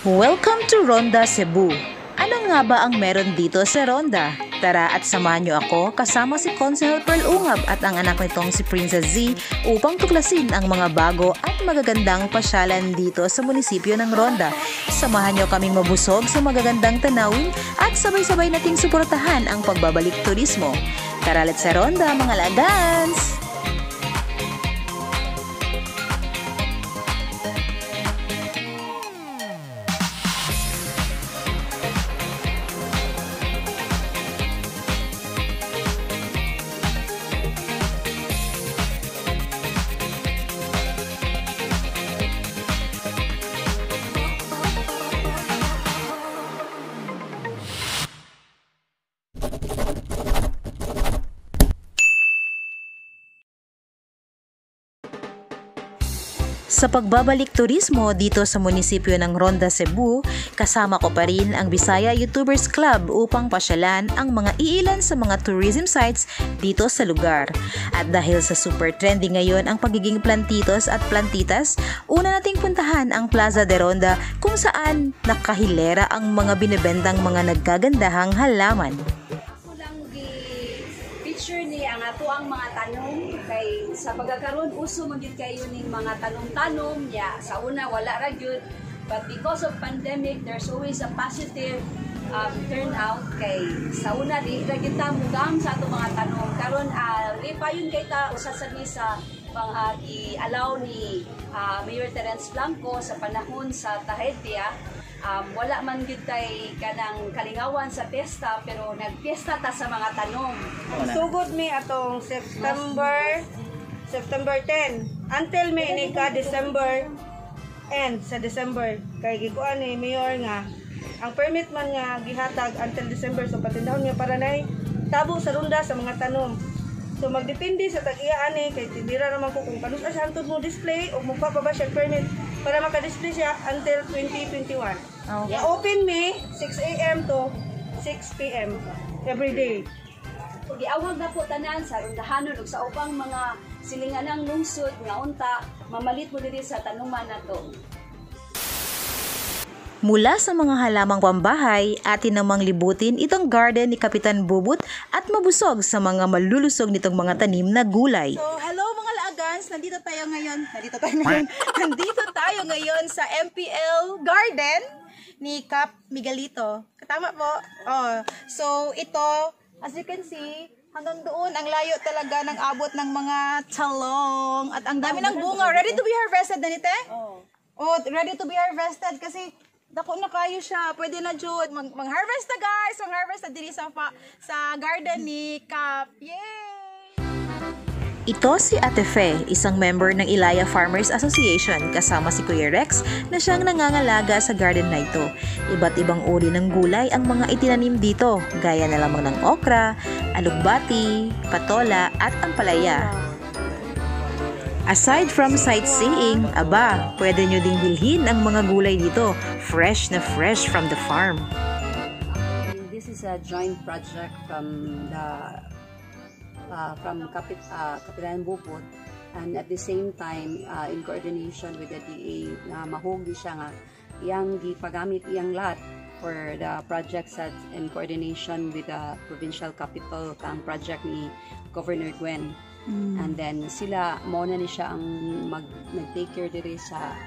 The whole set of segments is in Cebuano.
Welcome to Ronda, Cebu. Ano nga ba ang meron dito sa Ronda? Tara at samahan niyo ako kasama si Konsehal Pearl Ungab at ang anak nitong si Princess Z upang tuklasin ang mga bago at magagandang pasyalan dito sa munisipyo ng Ronda. Samahan niyo kaming mabusog sa magagandang tanawin at sabay-sabay nating suportahan ang pagbabalik turismo. Tara, let's sa Ronda, mga lagans! Sa pagbabalik turismo dito sa munisipyo ng Ronda, Cebu, kasama ko pa rin ang Bisaya YouTubers Club upang pasyalan ang mga iilan sa mga tourism sites dito sa lugar. At dahil sa super trendy ngayon ang pagiging plantitos at plantitas, una nating puntahan ang Plaza de Ronda kung saan nakahilera ang mga binibentang mga nagkagandahang halaman. Ako lang gi-picture ni ang ato ang mga tanom kay sa pagkakaroon uso man gyud kayo ning mga tanom-tanom nya. Sa una wala ra gyud, but because of pandemic there's always a positive turnout kay sa una di ra gyud ta mugang sa ato mga tanom. Karon lipayon kay ta, usa sa ni sa mga gi-allow ni Mayor Terence Blanco sa panahon sa trahedya. Wala man gyud tay kanang kalingawan sa piyesta, pero nagpiyesta ta sa mga tanom. Sugod mi atong September 10 until may ini ka December end sa December kay gikuan ni Mayor nga ang permit man nga gihatag until December, so patindahon nga para nay tabo sa Ronda sa mga tanom. So magdepende sa tag-iya ani kay tindira naman ko kung kanus siya hantod mo display o mukuha pa ba siya permit para maka-display siya until 2021. Okay. Open mi 6 a.m. to 6 p.m. every day. Giawhag na po tanan sa rondahanon ug sa ubang mga silinganang lungsod nga unta mamalit mo diri sa tanuman nato. Mula sa mga halamang pambahay, atin namang libutin itong garden ni Kapitan Bubut at mabusog sa mga malulusog nitong mga tanim na gulay. So, hello mga laagans! Nandito tayo ngayon. Nandito tayo ngayon. Nandito tayo ngayon sa MPL Garden ni Cap Miguelito. Tama po? Oh. So, ito, as you can see, hanggang doon, ang layo talaga ng abot ng mga talong. At ang dami ng bunga. Ready to be harvested na nite? Oh, ready to be harvested kasi dako na kayo siya. Pwede na jud mag-harvest na, guys. Mag-harvest na diri sa garden ni Cap. Yay! Ito si Ate Fe, isang member ng Ilaya Farmers Association kasama si Kuya Rex na siyang nangangalaga sa garden na ito. Iba't ibang uri ng gulay ang mga itinanim dito, gaya na lamang ng okra, alugbati, patola at ampalaya. Aside from sightseeing, aba, pwede nyo ding bilhin ang mga gulay dito, fresh na fresh from the farm. This is a joint project from Kapitan Bubut, and at the same time in coordination with the DA na mahugi siya nga iyang gipagamit iyang lot for the projects at in coordination with the provincial capital kang project ni Governor Gwen. And then sila mo na ni siya ang mag nag-take care diri sa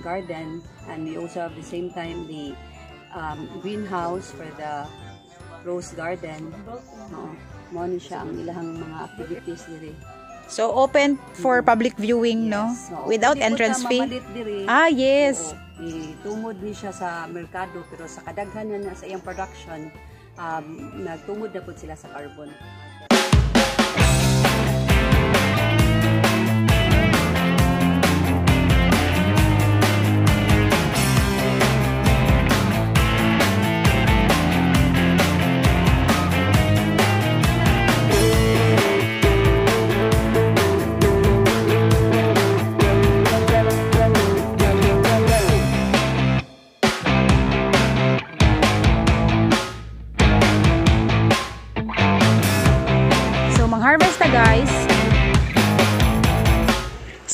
garden, and we also have the same time the greenhouse for the rose garden. Oo. Mo ni siya ang ilahang mga activities diri. So, open for public viewing, no? Yes. Oo. Without Pwede po entrance ta fee? mamalit diri. Ah, yes. Oo. Itungod ni siya sa merkado, pero sa kadaghanan na sa iyang production, nagtungod na pud sila sa Carbon.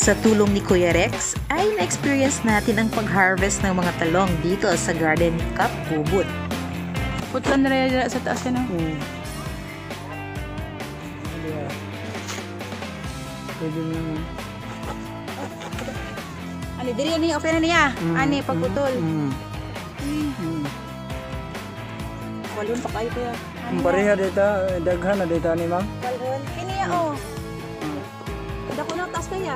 Sa tulong ni Kuya Rex ay na-experience natin ang pag-harvest ng mga talong dito sa garden ni Kap Bubut. Putlan na rin sa taas yan. Yeah. Pwede na. Ani diri ani okay na niya. Ani pagputol. Walon pa kayo kuya. Ang pareha dito, daghan na dito ni ma'am. Walon. Kini ya oh. Dako na taas kaya.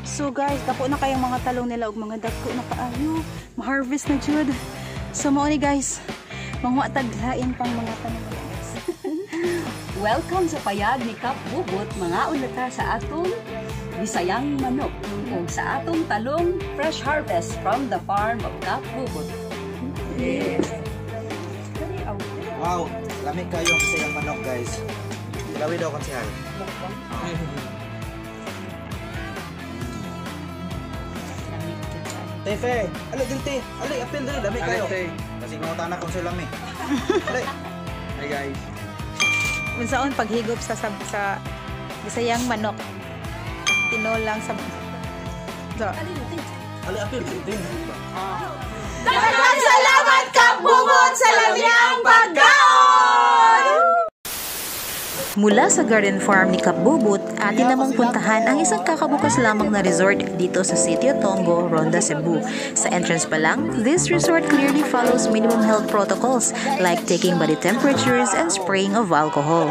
So guys, dako na kayong mga talong nila ug mga dako na kaayo. Ma-harvest na jud. So mao ni guys, manguha tag lain pang mga tanom guys. Welcome sa payag ni Kap Bubut, mga unata sa atong Bisayang manok ug sa atong talong, fresh harvest from the farm of Kap Bubut. Wow, lami kayo ang Bisayang manok, guys. Ilawi daw konsehal. Tefe, ali din te, ali apil dali lami kayo. Kasi mga tanak kung lami. Ali. Hi guys. Unsaon paghigop sa Bisayang manok? Tinolang sa so. Ali apil din. Daghang salamat Kap Bubot sa lamiang pagkaon! Mula sa garden farm ni Kap Bubut, atin namang puntahan ang isang kakabukas lamang na resort dito sa Sitio Tongo, Ronda, Cebu. Sa entrance pa lang, this resort clearly follows minimum health protocols like taking body temperatures and spraying of alcohol.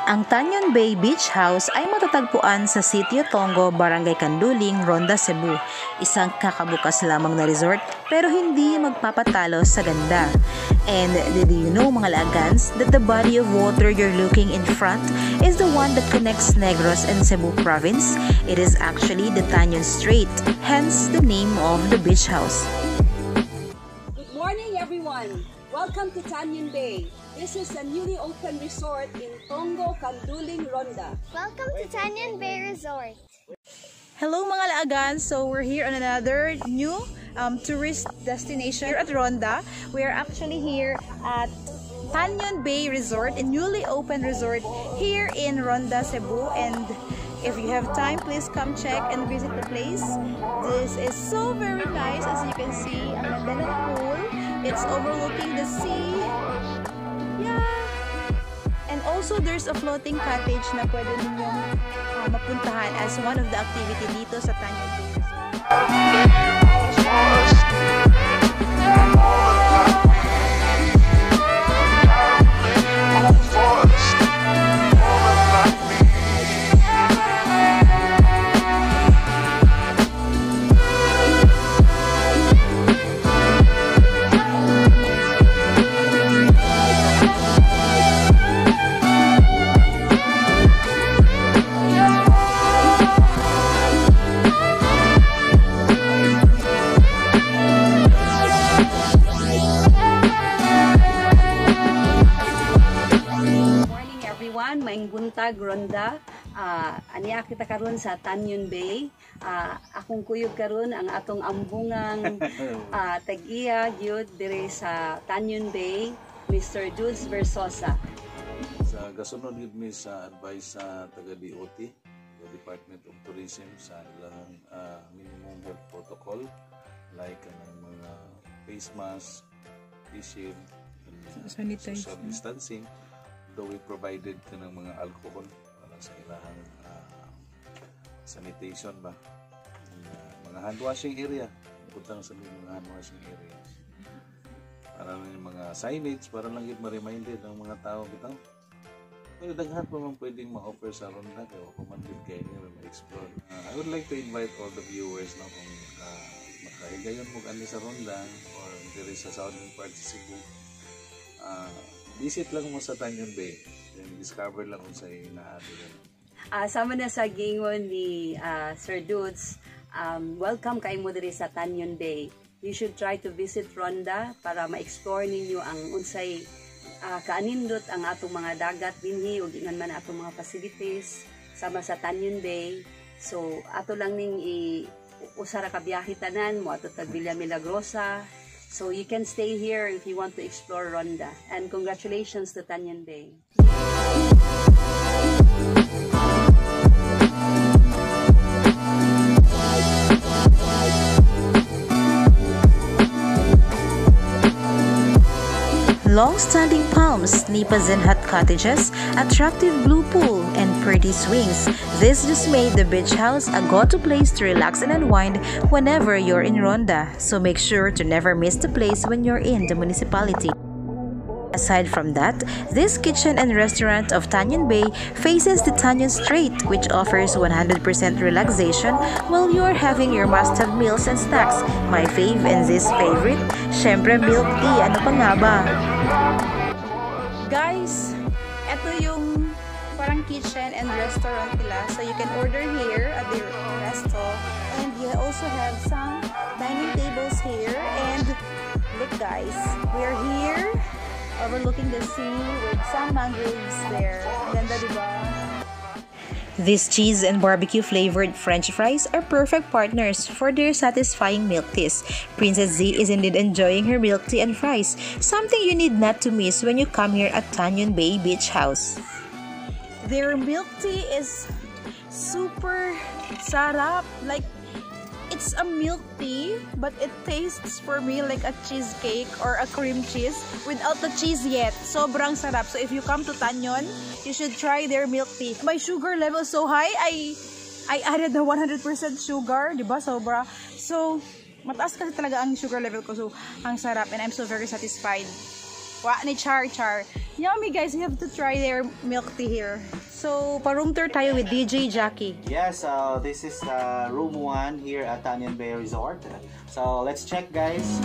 Ang Tanyon Bay Beach House ay matatagpuan sa Sitio Tongo, Barangay Canduling, Ronda, Cebu. Isang kakabukas lamang na resort pero hindi magpapatalo sa ganda. And did you know, mga laagans, that the body of water you're looking in front is the one that connects Negros and Cebu province? It is actually the Tañon Strait, hence the name of the beach house. Good morning, everyone. Welcome to Tañon Bay. This is a newly opened resort in Tongo, Canduling, Ronda. Welcome to Tañon Bay Resort. Hello mga laagan! So we're here on another new tourist destination here at Ronda. We are actually here at Tañon Bay Resort, a newly opened resort here in Ronda, Cebu. And if you have time, please come check and visit the place. This is so very nice, as you can see. Ang ganda ng pool. It's overlooking the sea. Yeah! And also, there's a floating cottage na pwede ninyong mapuntahan as one of the activity dito sa Tañon Bay Resort. Morning everyone, maayong buntag Ronda. Ania kita karon sa Tañon Bay. Akong kuyog karon ang atong ambungang tag-iya gyud diri sa Tañon Bay, Mr. Dudes Versosa. Sa gasunod gid mi sa advice sa taga DOT, the Department of Tourism, sa ilang minimum health protocol like kanang mga face mask, face shield, and social distancing. Though we provided kanang mga alcohol para sa ilang sanitation ba. And mga hand washing area, butang sa mga hand washing areas. Para lang yung mga signage, para lang yun ma-reminded ang mga tao bitaw. Pero daghan pa man pwedeng ma-offer sa Ronda kay wa pa man gud kay ni ma-explore. I would like to invite all the viewers, no, kung makahigayon mo ani sa Ronda or diri sa southern part sa Cebu. Visit lang mo sa Tañon Bay. Then discover lang unsay naa diri. Sama na sa gingon ni Sir Dudes, welcome kay mo diri sa Tañon Bay. You should try to visit Ronda para ma-explore ninyo ang unsay kaanindot ang atong mga dagat dinhi ug ingan man atong mga facilities sama sa Tañon Bay. So ato lang ning i usa ra ka biyahe tanan mo ato tag Villa Milagrosa. So you can stay here if you want to explore Ronda. And congratulations to Tañon Bay. Long-standing palms, Nipa Zen Hut cottages, attractive blue pool, and pretty swings. This just made the beach house a go-to place to relax and unwind whenever you're in Ronda. So make sure to never miss the place when you're in the municipality. Aside from that, this kitchen and restaurant of Tañon Bay faces the Tañon Strait, which offers 100% relaxation while you're having your must-have meals and snacks. My fave and this favorite, syempre milk tea, ano pa nga ba? Guys, ito yung parang kitchen and restaurant nila. So you can order here at the resto. And you also have some dining tables here. And look guys, we are here overlooking the sea with some mangroves there. Ganda, diba? These cheese and barbecue flavored french fries are perfect partners for their satisfying milk teas. Princess Z is indeed enjoying her milk tea and fries, something you need not to miss when you come here at Tañon Bay Beach House. Their milk tea is super sarap. Like, it's a milk tea, but it tastes for me like a cheesecake or a cream cheese without the cheese yet. Sobrang sarap. So if you come to Tañon, you should try their milk tea. My sugar level is so high, I added the 100% sugar, di ba? Sobra. So, mataas kasi talaga ang sugar level ko. So, ang sarap and I'm so very satisfied. Wa ni char char. Yummy guys, you have to try their milk tea here. So, pa-room tour tayo with DJ Jackie. Yeah, so this is room 1 here at Tañon Bay Resort. So let's check, guys.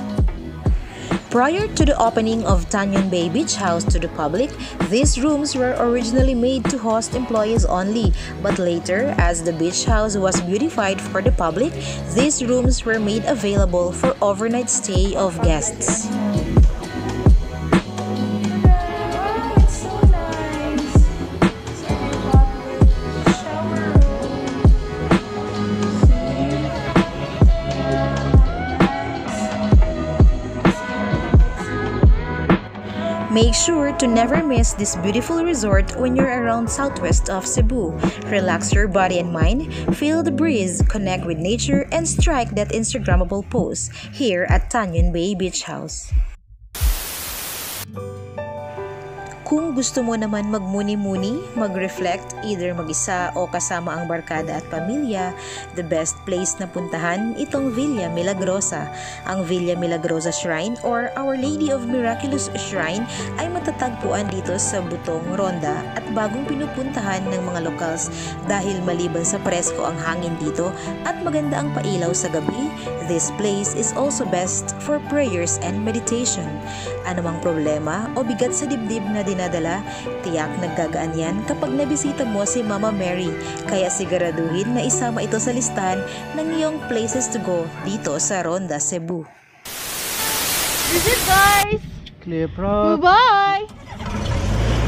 Prior to the opening of Tañon Bay Beach House to the public, these rooms were originally made to host employees only, but later, as the beach house was beautified for the public, these rooms were made available for overnight stay of guests. Wow, it's so nice. So public shower room. See? Nice. Make sure to never miss this beautiful resort when you're around southwest of Cebu. Relax your body and mind, feel the breeze, connect with nature, and strike that Instagrammable pose here at Tañon Bay Beach House. Kung gusto mo naman magmuni-muni, mag-reflect, either mag-isa o kasama ang barkada at pamilya, the best place na puntahan itong Villa Milagrosa. Ang Villa Milagrosa Shrine or Our Lady of Miraculous Shrine ay matatagpuan dito sa Butong Ronda at bagong pinupuntahan ng mga locals dahil maliban sa presko ang hangin dito at maganda ang pailaw sa gabi, this place is also best for prayers and meditation. Anumang problema o bigat sa dibdib na dinadala, tiyak naggagaan yan kapag nabisita mo si Mama Mary. Kaya siguraduhin na isama ito sa listahan ng iyong places to go dito sa Ronda, Cebu. This is guys! Clear pro. Bye!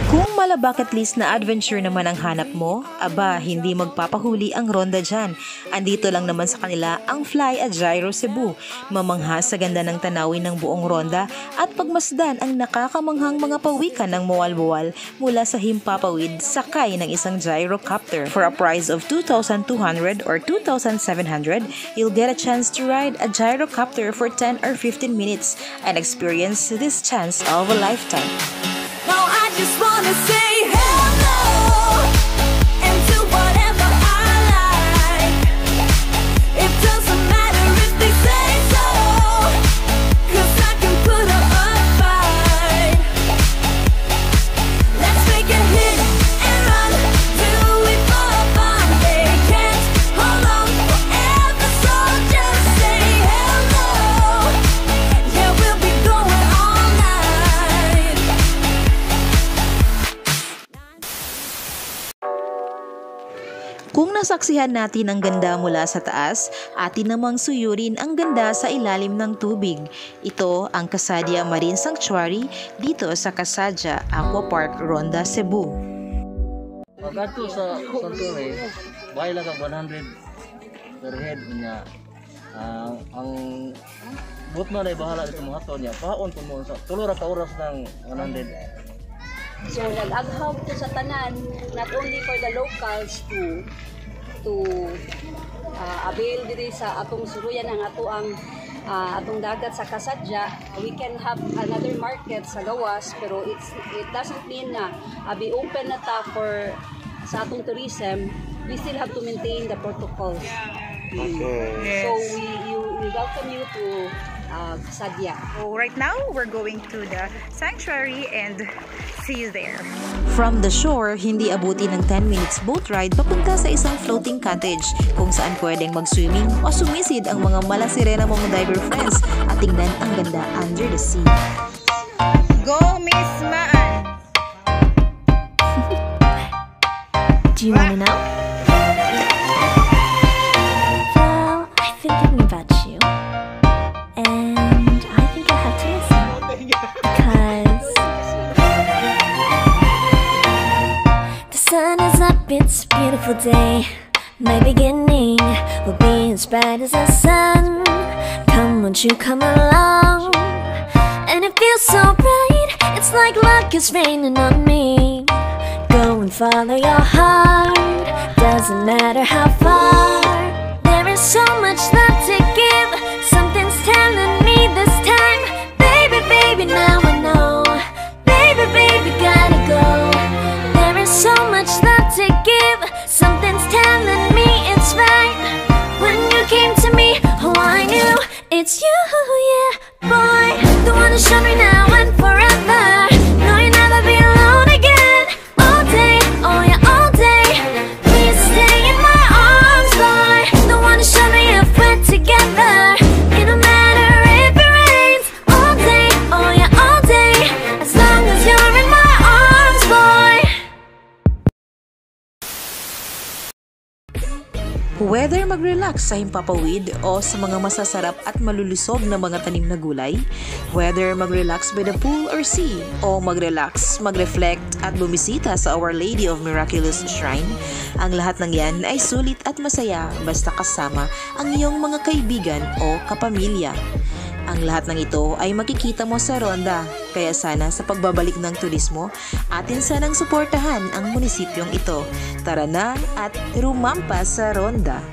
Kung mala bucket list na adventure naman ang hanap mo, aba, hindi magpapahuli ang Ronda dyan. Andito lang naman sa kanila ang Fly a Gyro Cebu. Mamangha sa ganda ng tanawin ng buong Ronda at pagmasdan ang nakakamanghang mga pawikan ng Moalboal mula sa himpapawid sakay ng isang gyrocopter. For a price of 2,200 or 2,700, you'll get a chance to ride a gyrocopter for 10 or 15 minutes and experience this chance of a lifetime. Now I just wanna say hello and do whatever I like. It doesn't matter if they say so, 'cause I can put up a fight. Let's make a hit and run, do it for fun. They can't hold on forever, so just say hello. Yeah, we'll be going all night. Kung nasaksihan natin ang ganda mula sa taas, atin namang suyurin ang ganda sa ilalim ng tubig. Ito ang Kasadia Marine Sanctuary dito sa Kasadia Aqua Park, Ronda, Cebu. Pag adto sa Santorini, bayad lang kag 100 per head niya. Ang Bot na bahala dito mga to niya. Paon po mo sa tulo ra ka oras ng 100. So nag-aghaw to sa tanan, not only for the locals to avail diri sa atong suruyan ang ato ang atong dagat sa Kasadya. We can have another market sa gawas, pero it doesn't mean na be open na ta for sa atong tourism. We still have to maintain the protocols. So we welcome you to Kasadya. So right now, we're going to the sanctuary and see you there. From the shore, hindi abuti ng 10 minutes boat ride papunta sa isang floating cottage kung saan pwedeng mag-swimming o sumisid ang mga malasirena mong diver friends at tingnan ang ganda under the sea. Go, Miss Maan! Do you want to know? Well, I've been thinking about you, and I think I have to listen because the sun is up, it's a beautiful day. My beginning will be as bright as the sun. Come, won't you come along? And it feels so bright, it's like luck is raining on me. Go and follow your heart, doesn't matter how far. There is so much love to give. Something's telling me this time, baby, baby, now I know. Baby, baby, gotta go. There is so much love to give. Something's telling me it's right. When you came to me, oh, I knew it's you, yeah, boy. The one to show me now and forever. No, you'll never be alone again. All day, oh yeah, all day. Please stay in my arms, boy. The one to show me if we're together. It don't matter if it rains. All day, oh yeah, all day. As long as you're in my arms, boy. Whether mag-relax sa himpapawid o sa mga masasarap at malulusog na mga tanim na gulay, whether mag-relax by the pool or sea, o mag-relax, mag-reflect at bumisita sa Our Lady of Miraculous Shrine, ang lahat ng yan ay sulit at masaya basta kasama ang iyong mga kaibigan o kapamilya. Ang lahat ng ito ay makikita mo sa Ronda, kaya sana sa pagbabalik ng turismo, atin sanang suportahan ang munisipyong ito. Tara na at rumampa sa Ronda!